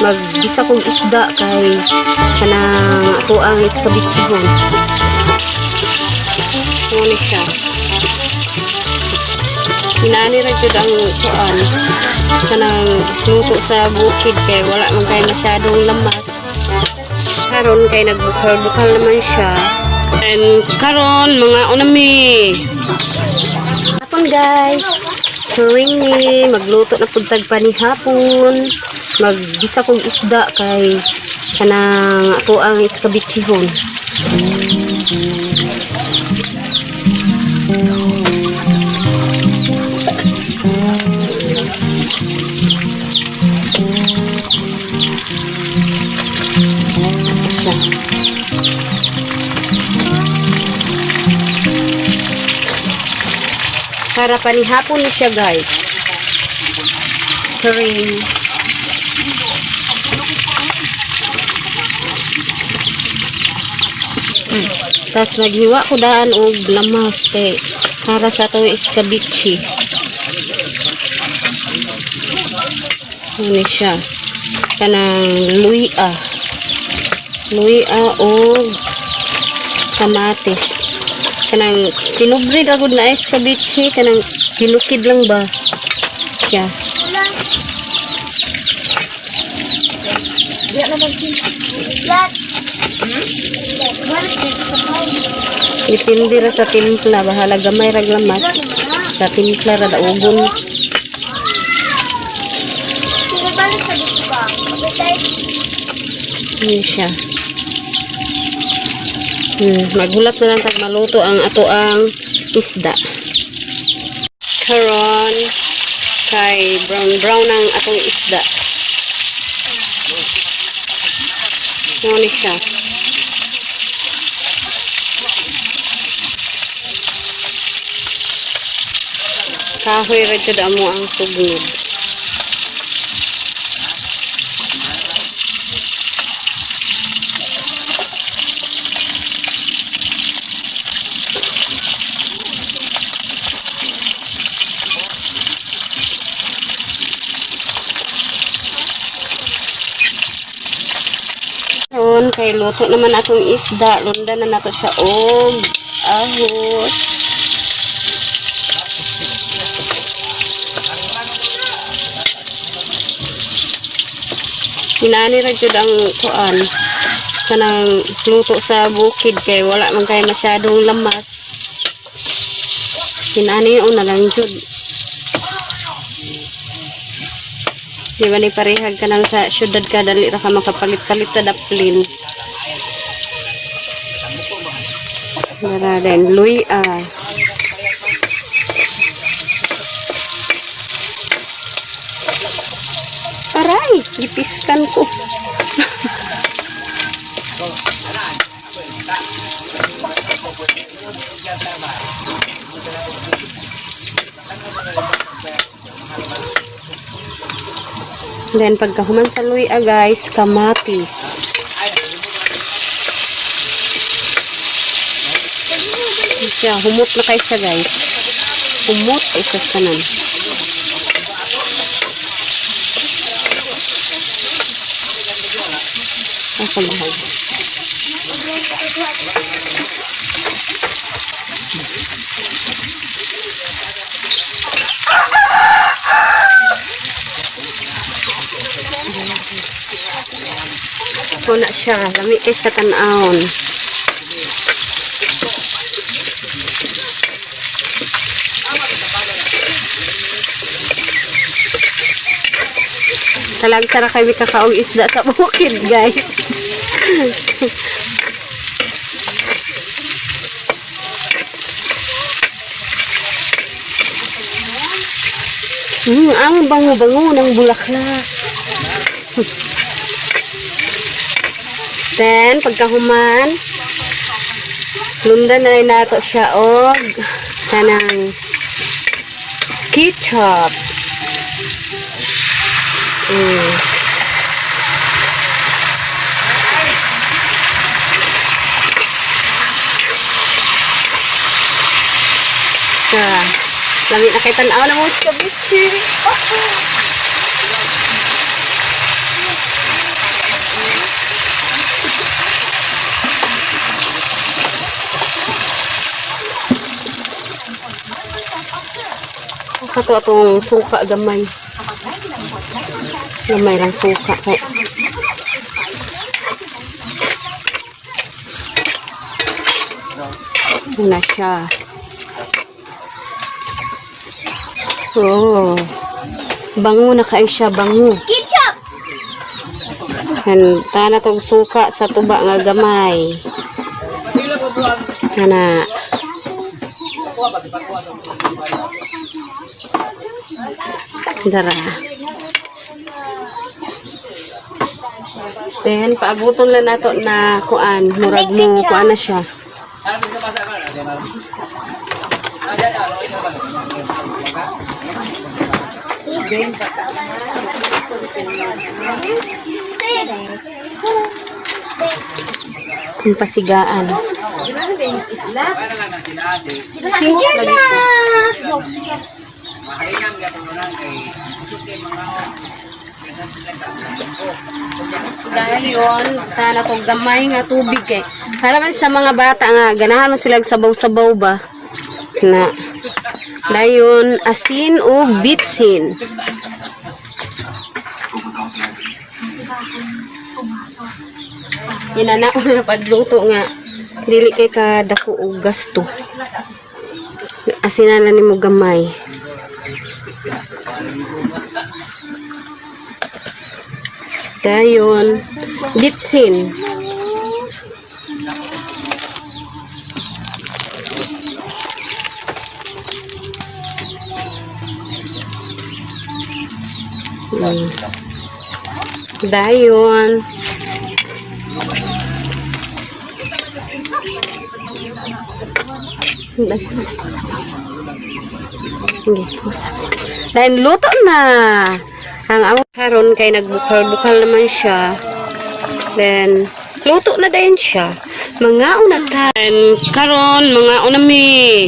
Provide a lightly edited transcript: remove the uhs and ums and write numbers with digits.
Maggisa kog isda kay kanang ato ang iskabitsihon. Mo ni siya. Inaani ra jud ang kuan kanang luto sa bukid kay wala man kay masyadong lamas. Karon kay nagbukal-bukal naman siya. And karon mga unami. Hapon, guys. Turing ni magluto na pud tag panihapon. Maggisa kog isda kay kanang ato ang iskabitsihon. Siya. Para panihapon ni siya, guys. Turing. Tapos naghiwa ko daan og lamas kay para sa atong iskabitsi. Ano siya? Kanang luya. Luya og kamatis. Kanang pinubre ra gud na iskabitsi, kanang pinukid lang ba siya. Depende ra sa timpla, bahala gamay ra lamas. Sa timpla ra daugon. Balik sa dito ba? Ano siya. Maghulat na lang tag maluto ang ato ang isda. Karon kay brown brown ang atong isda. Ano ni siya? Kahoy ra jud amo ang sugnod. Karon kay luto naman atong isda, lunda na nato siya og ahos. Inaani ra jud ang kuan kanang luto sa bukid kay wala man kay masyadong lamas. Inaani una lang jud. Di ba ni parehag ka nang sa syudad ka, dali ra ka makapalit-palit sa daplin. Dara din, luya. Aray, gipiskan ko. Then pagkahuman sa luya, guys, kamatis. Siya, humot na kay siya, guys. Humot ay siya tanan. Asa mahal. Kuna siya, lami kay siya tan-awon. Talagsa ra kay kakaong isda sa bukid, guys. Ang bango-bango ng bulaklak. Then, pagkahuman, lundan na rin nato siya og kanang ketchup. Sa, lami na kay tan-aw na mo sa bichi. Kato atong suka gamay. Gamay lang suka kay. Una siya. Oh. Bango na kay siya, bango. Ketchup! And tana tong suka sa tuba nga gamay. Ana. Dara. Then paabuton lang nato na kuan, murag mo kuan na siya. Ang pasigaan. Simot lagi ko. Dahil yun, sana tong gamay nga tubig eh. Para man sa mga bata nga, ganahan man sila sabaw-sabaw ba? Na. Dayon, asin o bitsin. Inanaon na pagluto nga. Dili kay kadako og gasto. Asinan na nimo gamay. Dayon, bitsin. Dayon. Sige, usap. Dahil luto na. Ang amo karon kay nagbukal-bukal naman siya. Then luto na din siya. Mga una ta. And karon mga una mi.